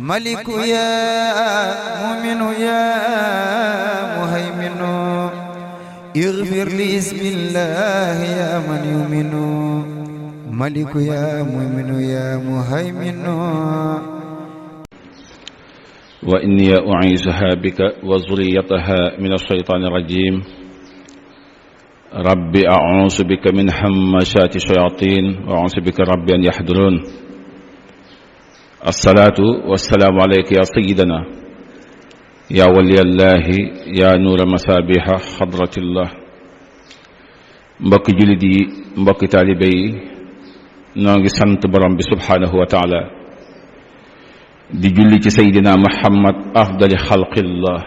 ملك يا مؤمن يا مهيمن اغفر لي بسم الله يا من يؤمن ملك يا مؤمن يا مهيمن وإني أعيذها بك وذريتها من الشيطان الرجيم رب أعوذ بك من همزات الشياطين وأعوذ بك رب أن يحضرون الصلاة والسلام عليك يا سيدنا يا ولي الله يا نور مصابيح حضرة الله mbokki jullit yi mbokki taalibe yi noo ngi sant borom bi subhaanahu wa taala di julli ci seydina muhammad afdali xalqillah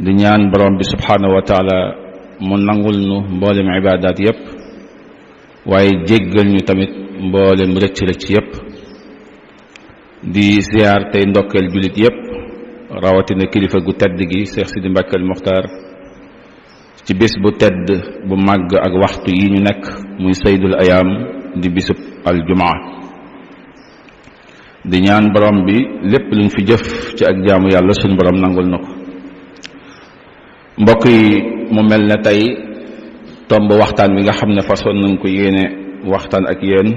di ñaan borom bi subhaanahu wa taala mu nangul nu mboolem ibaadaat yépp waaye jéggal ñu tamit mboolem rëcc-rëcc yépp di ziyaar tey ndokkeel jullit yépp rawatina kilifa gu tedd gi Cheikh Sidi Mbacke al Muxtaar ci bés bu tedd bu màgg ak waxtu yi ñu nekk muy saydul ayaam di bisub aljumaa di ñaan borom bi lépp luñ fi jëf ci ak jaamu yàlla suñu borom nangul na ko mbokk yi mu mel ne tey tomb waxtaan wi nga xam ne façon nañ ko yéene waxtaan ak yéen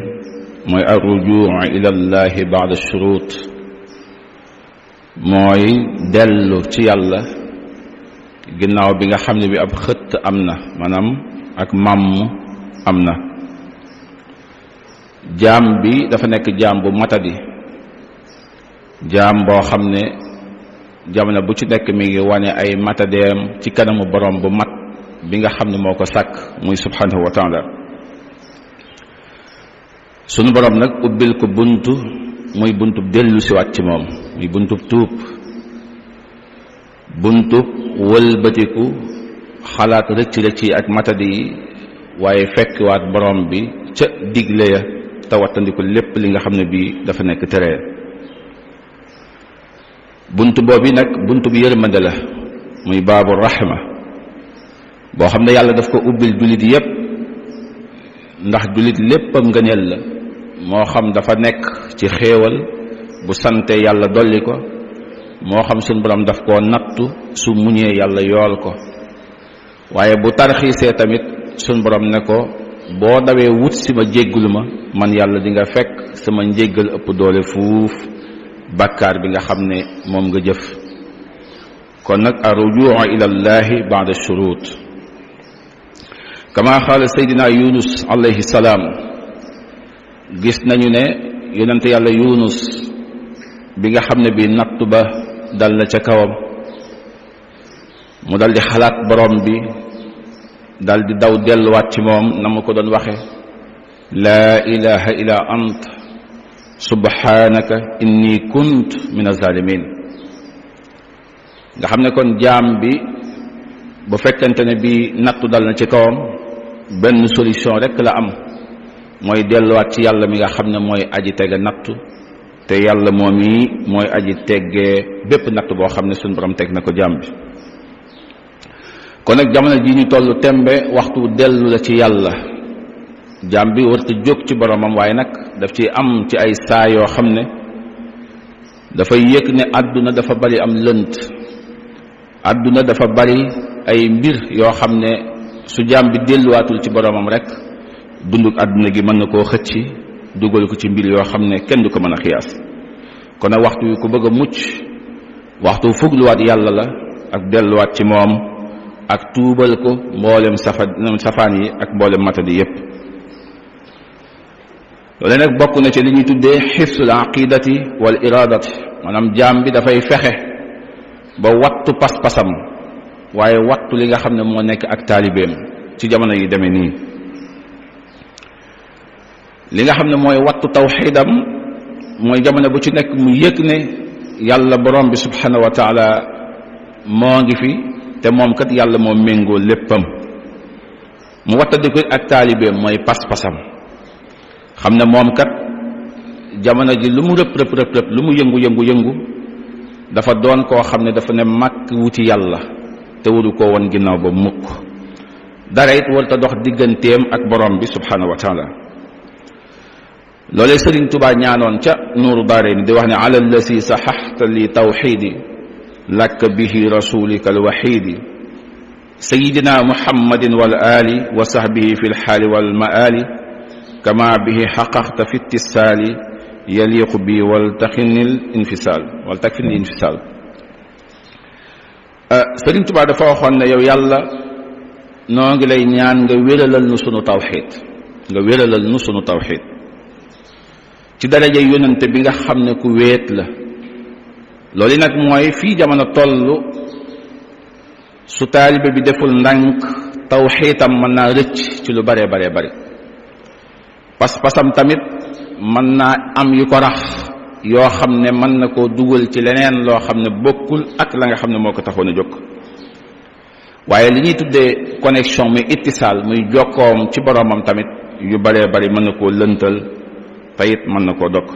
mooy arrujuu ila llahi baada shurut mooy dellu ci yàlla ginnaaw bi nga xam ne bi ab xëtt am na maanaam ak màmm am na jaam bi dafa nekk jaam bu matadi jaam boo xam ne jamono bu ci nekk mi ngi wane ay matadeem ci kanamu borom bu mat bi nga xam ne moo ko sàkk muy subhanahu wa taala sunu borom nag ubbil ko buntu muy buntub dellu siwaat ci moom muy buntub tuub buntub wëlbatiku xalaat rëcc-rëcc yi ak matadi yi waaye fekkwaat borom bi ca digle ya te wattandiku lépp li nga xam ne bii dafa nekk tere bunt boobu nag bunt bu yërmande la muy baabu rahma boo xam ne yàlla daf ko ubbil jullit yépp ndax jullit léppam ngëneel la moo xam dafa nekk ci xéewal bu sante yàlla dolli ko moo xam suñ borom daf koo nattu su muñee yàlla yool ko waaye bu tarxiisee tamit suñ borom ne ko boo dawee wut si ma jéggulu ma man yàlla di nga fekk sama njéggal ëpp doole fuuf bàkkaar bi nga xam ne moom nga jëf kon nag arrujuu ila llahi baada shurut kama qaala seydina yunus alayhi salaam gis nañu ne yonente yàlla yunus bi nga xam ne bi nattu ba dal na ca kawam mu dal di xalaat borom bi dal di daw delluwaat ci moom na ma ko doon waxe laa ilaha illa ant subhanaka inni kunt min azalimin nga xam ne kon jaam bi bu fekkente ne bi nattu dal na ci kawam benn solution rek la am mooy delluwaat ci yàlla mi nga xam ne mooy aji tege nattu te yàlla moom yi mooy aji teggee bépp natt boo xam ne suñu borom teg na ko jaam bi kon nag jamono ji ñu toll tembe waxtu dellu la ci yàlla jaam bi warta jóg ci boromam waaye nag daf ci am ci ay saa yoo xam ne dafay yëg ne àdduna dafa bari am lënt àdduna dafa bari ay mbir yoo xam ne su jaam bi delluwaatul ci boromam rek dunduk àdduna gi mën na koo xëcci dugal ko ci mbir yoo xam ne kenn du ko mën a xiyaas kon nag waxtu wi ku bëgg a mucc waxtu fugluwaat yàlla la ak delluwaat ci moom ak tuubal ko mboolem safaan yi ak mboolem matadi yépp loolu nag bokk na ci li ñuy tuddee xifsul aqidati wal iradati maanaam jaam bi dafay fexe ba wattu pas-pasam waaye wattu li nga xam ne moo nekk ak taalibeem ci jamono yi demee nii li nga xam ne mooy wattu tawxiidam mooy jamono bu ci nekk mu yëg ne yàlla borom bi subhanahu wa taala moo ngi fi te moom kat yàlla moo méngoo léppam mu wattadiku ak taalibeem mooy pas-pasam xam ne moom kat jamono ji lu mu rëpp lu mu yëngu dafa doon koo xam ne dafa ne màkk wuti yàlla te waru koo woon ginnaaw ba mukk dara it warta dox digganteem ak borom bi subhanahu wa taala loolee Sëriñ Tuubaa ñaanoon ca nuuru daarayni di wax ne ala allasi saxaxta li tawxiidi lakka bihi rasulika alwaxiidi sayidina muhammadin wal ali wa sahbihi fi lxaali wal maali kama bihi xaqaqta fi ittisaali yaliqu bi waltaxinil infisaal Sëriñ Tuubaa dafa waxoon ne yow yàlla noo ngi lay ñaan nga wéralal nu sunu tawxiid ci daraja yonente bi nga xam ne ku wéet la loolu nag mooy fii jamono toll su taalibe bi deful ndànk tawxiitam mën naa rëcc ci lu bare bari pas-pasam tamit mën naa am yu ko rax yoo xam ne mën na koo dugal ci leneen loo xam ne bokkul ak la nga xam ne moo ko taxoon a jóg waaye li ñuy tuddee connexion muy ittisaal muy jokkoom ci boroomam tamit yu bare bari mën na koo lëntal tayit mën na koo dog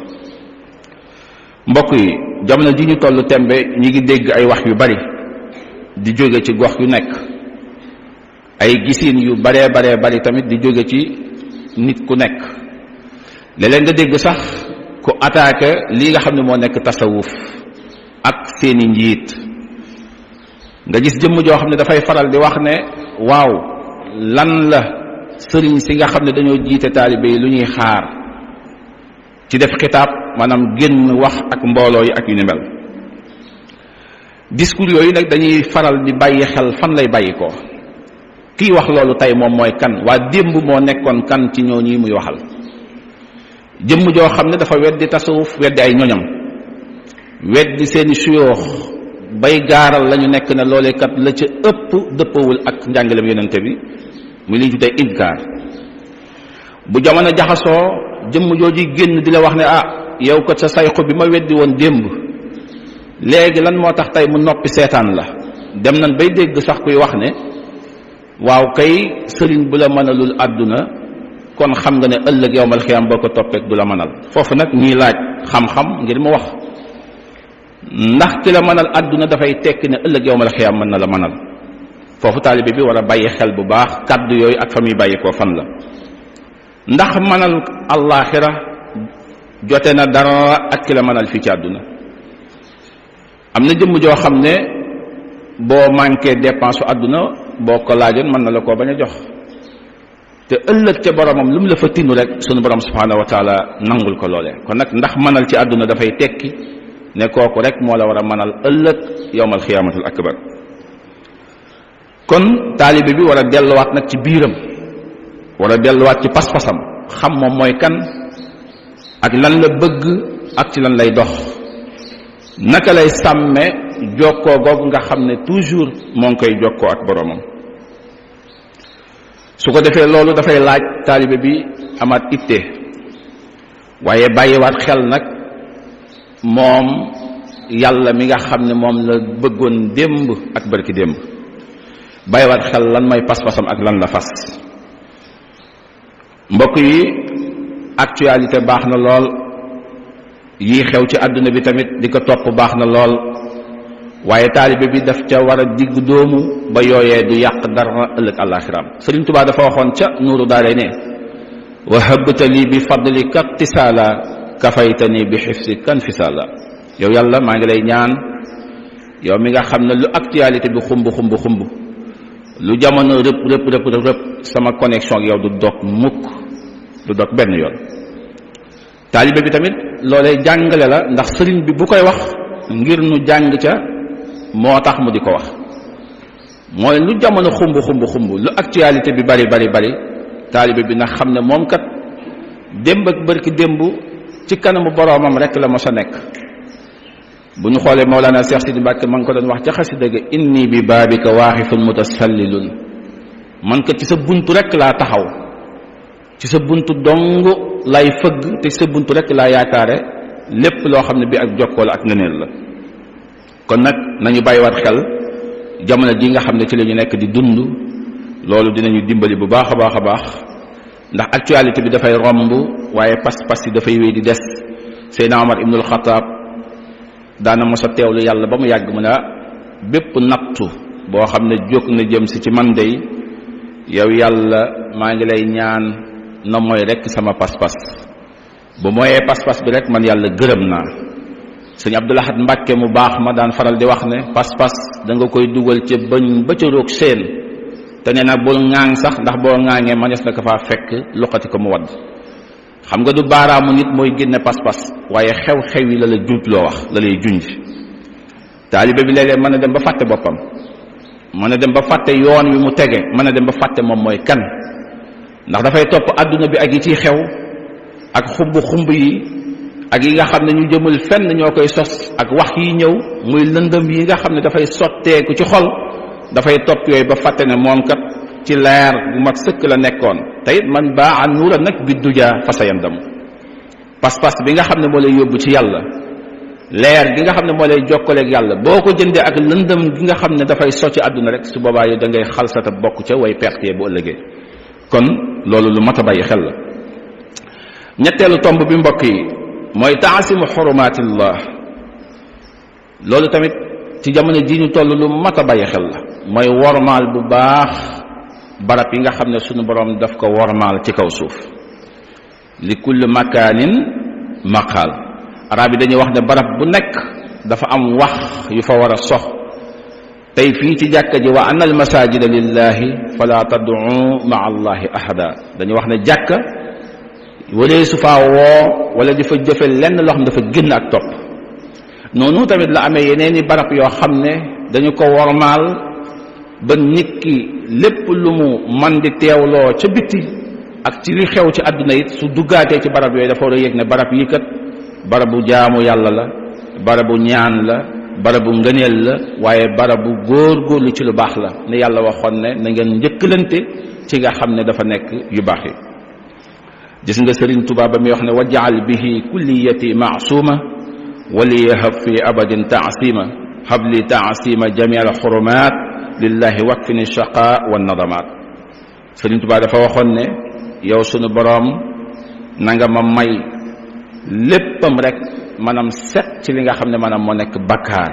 mbokk yi jamono ji ñu tollu tembe ñi ngi dégg ay wax yu bari di jóge ci gox yu nekk ay gisiin yu bare bari tamit di jóge ci nit ku nekk léeg-léeg nga dégg sax ku attaqué lii nga xam ne moo nekk tasawuf ak seeni njiit nga gis jëmm joo xam ne dafay faral di wax ne waaw lan la sëriñ si nga xam ne dañoo jiite taalibe yi lu ñuy xaar ci def xitaab maanaam génn wax ak mbooloo yi ak yu ni mel discours yooyu nag dañuy faral di bàyyi xel fan lay bàyyi ko kii wax loolu tey moom mooy kan waa démb moo nekkoon kan ci ñoo ñi muy waxal jëmm joo xam ne dafa weddi tasawuf weddi ay ñoñam weddi seeni suyoox bay gaaral la ñu nekk ne loolee kat la ca ëpp dëppawul ak njàngalem yonente bi muy li ñu tuddee inkaar bu jamono jaxasoo jëmm jooju génn di la wax ne yow kat sa sayxu bi ma weddi woon démb léegi lan moo tax tey mu noppi seetaan la dem nañ bay dégg sax kuy wax ne waaw kay sëriñ bu la mënalul àdduna kon xam nga ne ëllëg yowmal xiyaam boo ko toppeek du la mënal foofu nag ñuy laaj xam-xam ngir mu wax ndax ki la mënal àdduna dafay tekki ne ëllëg yowmal xiyaam mën na la mënal foofu taalibe bi war a bàyyi xel bu baax kàddu yooyu ak fa muy bàyyi koo fan la ndax mënal allaaxira jote na dara ak ki la mënal fii ci àdduna am na jëmm joo xam ne boo manqué dépense su àdduna boo ko laajoon mën na la koo bañ a jox te ëllëg ca boromam lu mu la fa tinu rek sunu borom subhaanahu wa taala nangul ko loolee kon nag ndax mënal ci àdduna dafay tekki ne kooku rek moo la war a mënal ëllëg yowmal xiyaamatul akbar kon taalibe bi war a delluwaat nag ci biiram war a delluwaat ci pas-pasam xam moom mooy kan ak lan la bëgg ak ci lan lay dox naka lay sàmme jokkoo googu nga xam ne toujours moo ngi koy jokkoo ak boromam su ko defee loolu dafay laaj taalibe bi amaat itte waaye bàyyiwaat xel nag moom yàlla mi nga xam ne moom la bëggoon démb ak barki démb bàyyiwaat xel lan mooy pas-pasam ak lan la fas mbokk yi actualité baax na lool yii xew ci àdduna bi tamit di ko topp baax na lool waaye taalibe bi daf ca war a digg doomu ba yooyee du yàq dara ëllëg àllaaxiraam Sëriñ Tuubaa dafa waxoon ca nuuru daare ne wa habta li bi fadlika tisaala kafaytani bi xifsika nfisaala yow yàlla maa ngi lay ñaan yow mi nga xam ne lu actualité bi xumb lu jamono rëpp sama connexion ak yow du dog mukk du dog benn yoon taalibe bi tamit loolee jàngale la ndax sëriñ bi bu koy wax ngir nu jàng ca moo tax mu di ko wax mooy lu jamono xumb lu actualité bi bari taalibe bi na xam ne moom kat démb ak bërki démb ci kanamu boroomam rek la mos a nekk bu ñu xoolee Mawlana Cheikh Sidi Mbacke ma ngi ko doon wax ca xasida ga inni bi baabika waaxifun mutasallilun man kat ci sa buntu rek laa taxaw ci sa buntu dong lay fëgg te ci sa buntu rek laa yaakaare lépp loo xam ne bi ak jokkoo la ak ngëneel la kon nag nañu bàyyiwaat xel jamono ji nga xam ne ci la ñu nekk di dund loolu dinañu dimbali bu baax a baax ndax actualité bi dafay romb waaye pas-pas yi dafay wéy di des Seydina Omar ibnul Xataab daana mos a teewlu yàlla ba mu yàgg mu ne bépp nattu boo xam ne jóg na jëm si ci man dey yow yàlla maa ngi lay ñaan na mooy rekk sama pas-pas bu mooyee pas-pas bi rek man yàlla gërëm naa. sëñ Abdul Ahad Mbàkke mu baax ma daan faral di wax ne pas-pas da nga koy dugal ca bëñ ba ca roog seen te nee na bul ŋaaŋ sax ndax boo ŋaaŋee manees na ko faa fekk luqati ko mu wadd. xam nga du baaraamu nit mooy génne pas-pas waaye xew-xew yi la la juut loo wax la lay junj. taalibe bi léeg-léeg mën a dem ba fàtte boppam, mën a dem ba fàtte yoon wi mu tege, mën a dem ba fàtte moom mooy kan, ndax dafay topp adduna bi ak yi ciy xew ak xumb yi ak yi nga xam ne ñu jëmul fenn ñoo koy sos ak wax yi ñëw muy lëndëm yi nga xam ne dafay sotteeku ci xol, dafay topp yooyu ba fàtte ne moom kat ci leer bu mat sëkk la nekkoon. te it man baa nuura nag bi dujaa fa sa yandam. pas-pas bi nga xam ne moo lay yóbbu ci yàlla, leer gi nga xam ne moo lay jokkaleeg yàlla, boo ko jëndee ak lëndëm gi nga xam ne dafay socc àdduna rek, su boobaa yi da ngay xalsata bokk ca way perte bu ëllëgee. kon loolu lu mat a bàyyi xel la. ñetteelu tomb bi mbokk yi mooy taasimu xurumaatillah. loolu tamit ci jamono ji ñu toll lu mat a bàyyi xel la, mooy wormaal bu baax barab yi nga xam ne sunu borom daf ko wormaal ci kaw suuf. li kulli makaanin maqaal. arab yi dañuy wax ne barab bu nekk dafa am wax yu fa war a sox. tey fii ci jàkka ji wa anna al masajida lillahi fala tad'u ma'a allahi ahada, dañuy wax ne jàkka walee su faa woo wala di fa jëfe lenn loo xam ne dafa génn ak topp. noonu tamit la amee yeneen i barab yoo xam ne dañu ko wormaal ba nit ki lépp lu mu man di teewloo ca bitti ak ci li xew ci àdduna it su duggaatee ci barab yooyu dafa war a yëg ne barab yi kat barabu jaamu yàlla la, barabu ñaan la, barabu ngëneel la, waaye barabu góor-góorlu ci lu baax la, ne yàlla waxoon ne na ngeen njëkkalante ci nga xam ne dafa nekk yu baax yi. gis nga Sëriñ Tuubaa ba muy wax ne wajaal bihi kulliyati maasuma wali yahab fi abadin taasima habli taasima jami al xurumaat lillahi wakfini shaqa wa nadamaat. Sëriñ Tuubaa dafa waxoon ne yow sunu boroom na nga ma may léppam rek maanaam set ci li nga xam ne maanaam moo nekk bakkaar,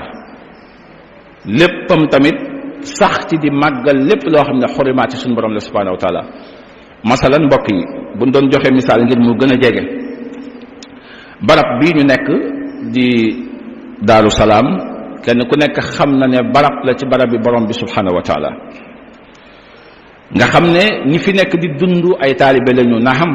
léppam tamit sax ci di màggal lépp loo xam ne xurimaat ci sunu boroom la subhanahu wa taala. masalan mbokk yi buñ doon joxe misaal ngir mu gën a jege, barab bii ñu nekk di Daaru Salaam, kenn ku nekk xam na ne barab la ci barab bi borom bi subhanahu wa taala. nga xam ne ñi fi nekk di dund ay taalibe lañu, na xam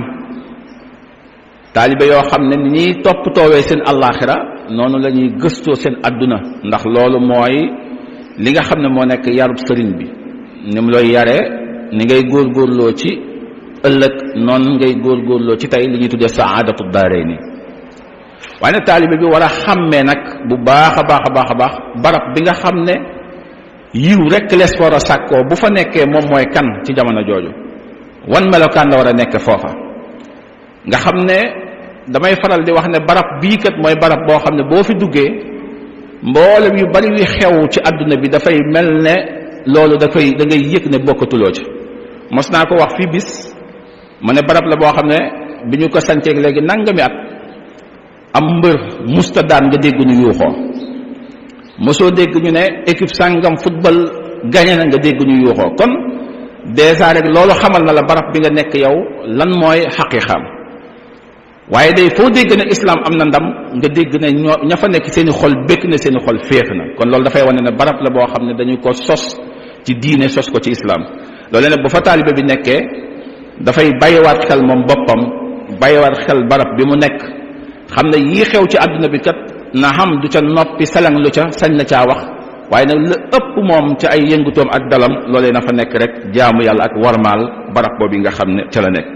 taalibe yoo xam ne ni ñuy toppatoowee seen allaaxira noonu la ñuy gëstoo seen adduna, ndax loolu mooy li nga xam ne moo nekk yarub sëriñ bi. ni mu looy yaree, ni ngay góorgóorloo ci ëllëg noonu ngay góorgóorloo ci tey li ñuy tuddee saadatu daarayni. waaye nag taalibe bi war a xàmmee nag bu baax a baax a baax a baax barab bi nga xam ne yiw rek lees war a sàkkoo bu fa nekkee moom mooy kan ci jamono jooju, wan melokaan la war a nekk foofa. nga xam ne damay faral di wax ne barab bii kat mooy barab boo xam ne boo fi duggee mboolem yu bari yu xew ci àdduna bi dafay mel ne loolu da ngay yëg ne bokkatuloo ci. mos naa ko wax fii bis ma ne barab la boo xam ne bi ñu ko sanceeg léegi nangami at am mbër musta daan nga dégg ñu yuuxoo, mosoo dégg ñu ne équipe sàngam football gagné na nga dégg ñu yuuxoo. kon dèjà rek loolu xamal na la barab bi nga nekk yow lan mooy xaqiiqaam. waaye day foo dégg ne islam am na ndam nga dégg ne ña fa nekk seen i xol békk na seen i xol féex na. kon loolu dafay wane ne barab la boo xam ne dañu ko sos ci diine, sos ko ci islam. loolu nag bu fa taalibe bi nekkee dafay bàyyiwaat xel moom boppam, bàyyiwaat xel barab bi mu nekk, xam ne yii xew ci àdduna bi kat na xam du ca noppi salang lu ca sañ na caa wax, waaye nag la ëpp moom ca ay yëngutoom ak dalam loolee na fa nekk rek jaamu yàlla ak warmaal barab boobu nga xam ne ca la nekk.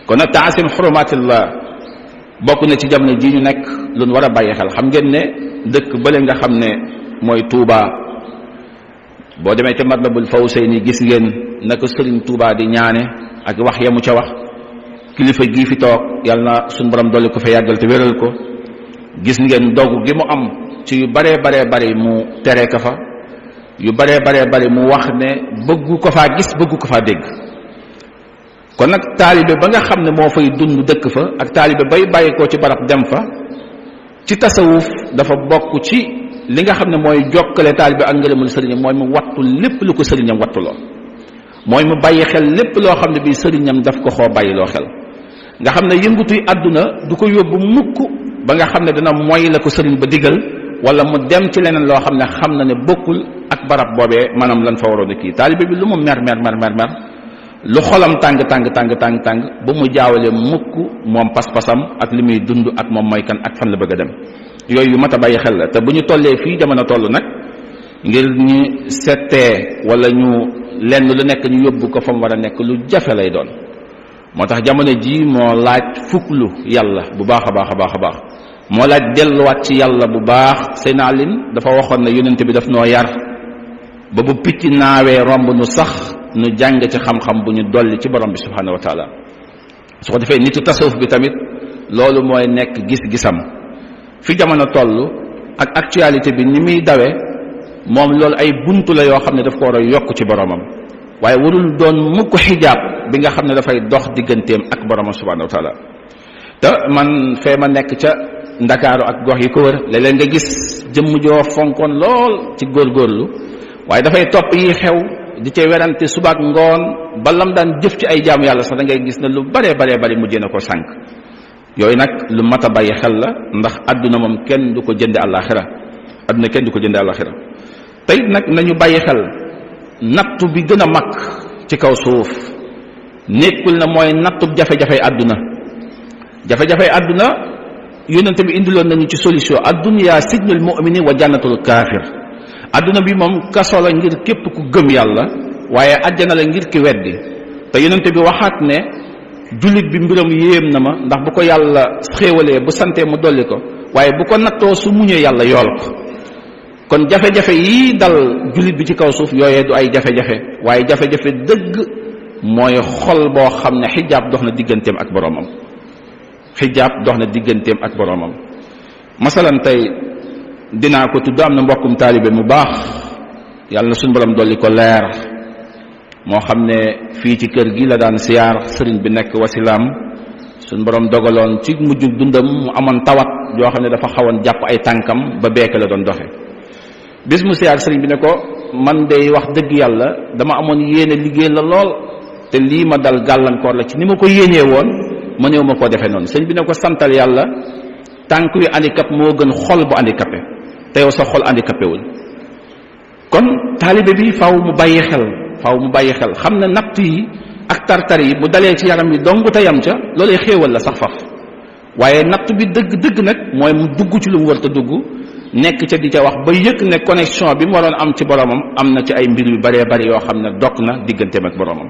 kon nag taasim xurumaatillah bokk na ci jamono ji ñu nekk lu ñu war a bàyyi xel. xam ngeen ne dëkk bële nga xam ne mooy Touba, boo demee ca Matlabul Fawzayni gis ngeen naka Sëriñ Touba di ñaane ak wax yamu ca wax. kilifa gii fi toog yàlla na suñu borom dolli ko fa yàggal te wéral ko, gis ngeen dogu gi mu am ci yu baree baree bari mu tere ka fa, yu baree baree bari mu wax ne bëggu ko faa gis, bëggu ko faa dégg. kon nag taalibe ba nga xam ne moo fay dund dëkk fa ak taalibe bay bàyyi koo ci barab dem fa, ci tasawuf dafa bokk ci li nga xam ne mooy jokkale taalibe ak ngërëmul sëriñam, mooy mu wattu lépp lu ko sëriñam wattuloo, mooy mu bàyyi xel lépp loo xam ne bii sëriñam daf ko xoo bàyyi loo xel. nga xam ne yëngutuy àdduna du ko yóbbu mukk ba nga xam ne dina moy la ko sëriñ ba digal wala mu dem ci leneen loo xam ne xam na ne bokkul ak barab boobee maanaam lan fa waroon a kii taalibe bi lu mu mer lu xolam tàng ba mu jaawale mukk moom pas-pasam ak li muy dund ak moom mooy kan ak fan la bëgg a dem yooyu yu mat a bàyyi xel la te bu ñu tollee fii jamono toll nag ngir ñu settee wala ñu lenn lu nekk ñu yóbbu ko fa mu war a nekk lu jafe lay doon moo tax jamono ji moo laaj fuklu yàlla bu baax a baax moo laaj delluwaat ci yàlla bu baax Seydina Ali dafa waxoon ne yonent bi daf noo yar ba bu picc naawee romb nu sax nu jàng ci xam-xam bu ñu dolli ci borom bi subhanahu wa taala su ko defee nitu tasawuf bi tamit loolu mooy nekk gis-gisam fi jamono toll ak actualité bi ni muy dawe moom loolu ay buntu la yoo xam ne daf ko war a yokk ci boromam waaye warul doon mukk xijaab bi nga xam ne dafay dox digganteem ak boromam subhanahu wa taala te man fee ma nekk ca ndakaaru ak gox yi ko wër léeg-léeg nga gis jëmm joo fonkoon lool ci góorgóorlu waaye dafay topp yi xew di ca werante subaak ngoon ba lam daan jëf ci ay jaamu yàlla sax da ngay gis ne lu bare mujjee na ko sànq yooyu nag lu mat a bàyyi xel la ndax adduna moom kenn du ko jënde àllaaxira adduna kenn du ko jënde àllaaxira tey nag nañu bàyyi xel nattu bi gën a mag ci kaw suuf nekkul na mooy nattu jafe-jafe àdduna jafe-jafe àdduna yonent bi indiloon nañu ci solution addunya sijnul mu'mini wa jannatul kaafir adduna bi moom kaso la ngir képp ku gëm yàlla waaye àjjana la ngir ki weddi te yonent bi waxaat ne jullit bi mbiram yéem na ma ndax bu ko yàlla xéewalee bu santee mu dolli ko waaye bu ko nattoo su muñee yàlla yool ko kon jafe-jafe yii dal jullit bi ci kaw suuf yooyee du ay jafe-jafe waaye jafe-jafe dëgg mooy xol boo xam ne xijaab dox na digganteem ak boroomam masalan tey dinaa ko tudd am na mbokkum taalibe mu baax yàlla na suñu borom dolli ko leer moo xam ne fii ci kër gi la daan siyaar sëriñ bi nekk wasilaam suñu borom dogaloon ci mujj dundam mu amoon tawat yoo xam ne dafa xawoon jàpp ay tànkam ba beeke la doon doxe bis mu siyaar sëriñ bi ne ko man day wax dëgg yàlla dama amoon yéene liggéey la lool te lii ma dal gàllankoor la ci ni ma ko yéenee woon ma néew ma koo defee noonu sëriñ bi ne ko santal yàlla tànk yu handicap moo gën xol bu handicapé te yow sa xol handicapé wul kon taalibe bi faaw mu bàyyi xel xam ne natt yi ak tartar yi bu dalee ci yaram yi dong te yam ca loolay xéewal la sax faf waaye natt bi dëgg nag mooy mu dugg ci lu mu war a dugg nekk ca di ca wax ba yëg ne connexion bi mu waroon am ci boromam am na ci ay mbir yu baree bari yoo xam ne dog na digganteem ak boromam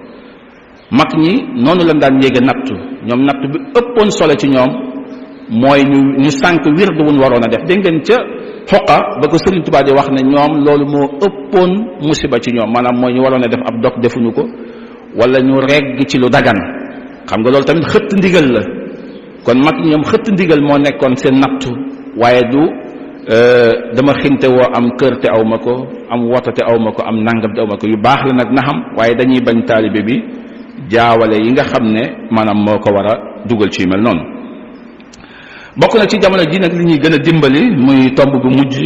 mag ñi noonu lañ daan yéege nattu ñoom natt bi ëppoon solo ci ñoom mooy ñu sànq wird wuñ waroon a def dégg ngeen ca xoqa ba ko Sëriñ Tuubaa di wax ne ñoom loolu moo ëppoon musiba ci ñoom maanaam mooy ñu waroon a def ab dog defuñu ko wala ñu regg ci lu dagan xam nga loolu tamit xëtt ndigal la kon mag ñoom xëtt ndigal moo nekkoon seen nattu waaye du dama xinte woo am kër te aw ma ko am woto te aw ma ko am nangam te aw ma ko yu baax la nag na xam waaye dañuy bañ taalibe bi jaawale yi nga xam ne maanaam moo ko war a dugal ci mel noonu bokk na ci jamono ji nag li ñuy gën a dimbali muy tomb bu mujj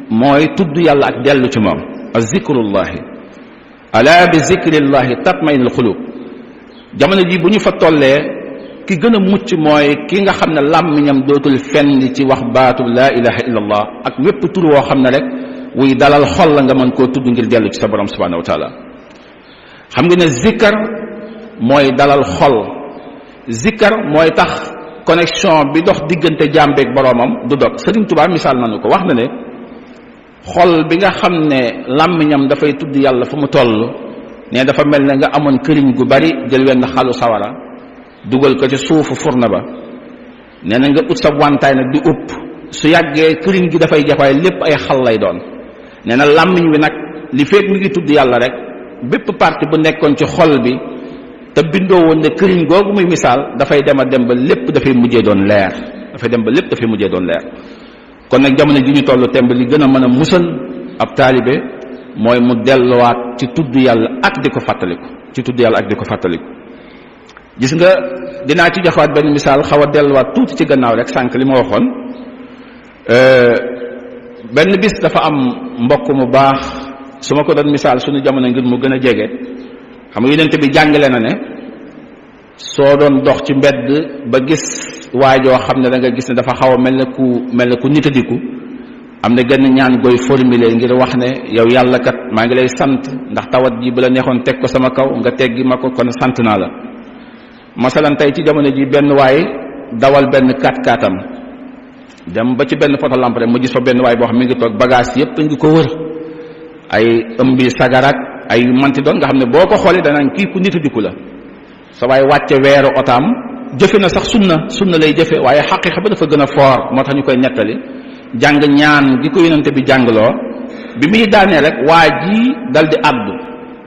mooy tudd yàlla ak dellu ci moom azikrullahi ala bi zikrillahi tatmainul xulub jamono ji bu ñu fa tollee ki gën a mucc mooy ki nga xam ne làmmiñam dootul fenn ci wax baatu laa ilaha illallah ak wépp tur woo xam ne rek wuy dalal xol la nga mën koo tudd ngir dellu ci sa borom subhanahu wa taala xam nga ne zikkar mooy dalal xol zikkar mooy tax connexion bi dox diggante jàmbeeg boroomam du dog Sëriñ Tuubaa misaal nañu ko wax na ne xol bi nga xam ne làmmiñam dafay tudd yàlla fu mu toll ne dafa mel ne nga amoon këriñ gu bari jël wenn xalu sawara dugal ko ci suufu furna ba nee na nga ut sa wantaay nag di upp su yàggee këriñ gi dafay jafaay lépp ay xal lay doon nee na làmmiñ wi nag li feeg mi ngi tudd yàlla rek bépp partie bu nekkoon ci xol bi te bindoo woon ne këriñ googu muy misaal dafay dem a dem ba lépp dafay mujjee doon leer kon nag jamono ji ñu toll temb li gën a mën a musal ab taalibe mooy mu delluwaat ci tudd yàlla ak di ko fàttaliku gis nga dinaa ci joxaat benn misaal xaw a delluwaat tuuti ci gannaaw rek sànq li ma waxoon benn bis dafa am mbokk mu baax su ma ko doon misaal suñu jamono ngir mu gën a jege xam nga yonent bi jàngale na ne soo doon dox ci mbedd ba gis waajoo xam ne da nga gis ne dafa xaw a mel ne ku nitadiku am na genn ñaan gooy formuler ngir wax ne yow yàlla kat maa ngi lay sant ndax tawat ji bu la neexoon teg ko sama kaw nga teggi ma ko kon sant naa la. masalan tey ci jamono ji benn waay dawal benn 4x4 am dem ba ci benn photo lampe rek mu gis fa benn waay boo xam mi ngi toog bagage yépp ngi ko wër ay ëmbi sagarak ay manti doon nga xam ne boo ko xoolee danaan kii ku nitadiku la. sa waay wàcce weeru otaam jëfe na sax sunna lay jëfe waaye xaqiiqa ba dafa gën a foor moo tax ñu koy nettali jàng ñaan gi ko yonente bi jàngloo bi muy daanee rek waa ji dal di àddu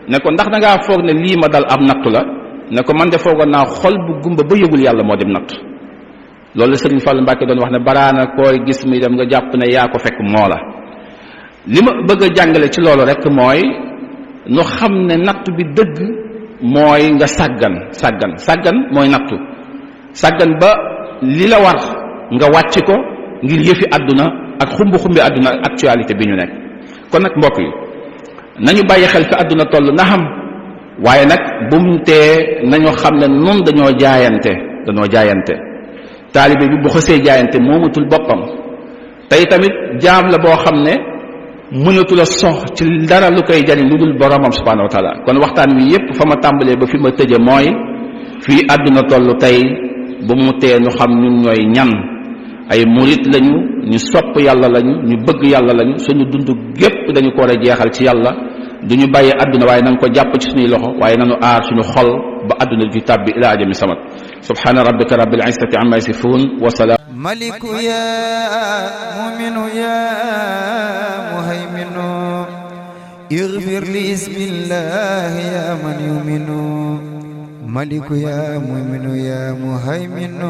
ne ko ndax da ngaa foog ne lii ma dal ab nattu la ne ko man de foogoon naa xol bu gumba ba yëgul yàlla moo dem natt. loolu Sëriñ Fallu Mbàkke doon wax ne baraana koy gis muy dem nga jàpp ne yaa ko fekk moo la. li ma bëgg a jàngale ci loolu rek mooy nu xam ne nattu bi dëgg mooy nga sàggan mooy nattu sàggan ba li la war nga wàcc ko ngir yëfi àdduna ak xumbi àdduna ak actualité bi ñu nekk. kon nag mbokk yi nañu bàyyi xel fi àdduna toll na xam waaye nag bu mu tee nañu xam ne nun dañoo jaayante taalibe bi bu xësee jaayante moomatul boppam tey tamit jaam la boo xam ne mënatul a sox ci dara lu koy jariñ lu dul boromam subhanahu wa taala. kon waxtaan wi yépp fa ma tàmbalee ba fi ma tëje mooy fii àdduna toll tey bu mu tee ñu xam ñun ñooy ñan ay murit lañu ñu sopp yàlla lañu ñu bëgg yàlla lañu suñu dund gépp dañu ko war a jeexal ci yàlla duñu bàyyi àdduna waaye nañ ko jàpp ci suñuy loxo waaye nañu aar suñu xol ba àdduna ju tàbbi ila ajami samat subhana rabbika rabbil izzati amma yasifun wa salaam maliku ya muminu ya muhayminu اغفر لي بسم الله يا من يؤمن ملك يا مؤمن يا مهيمن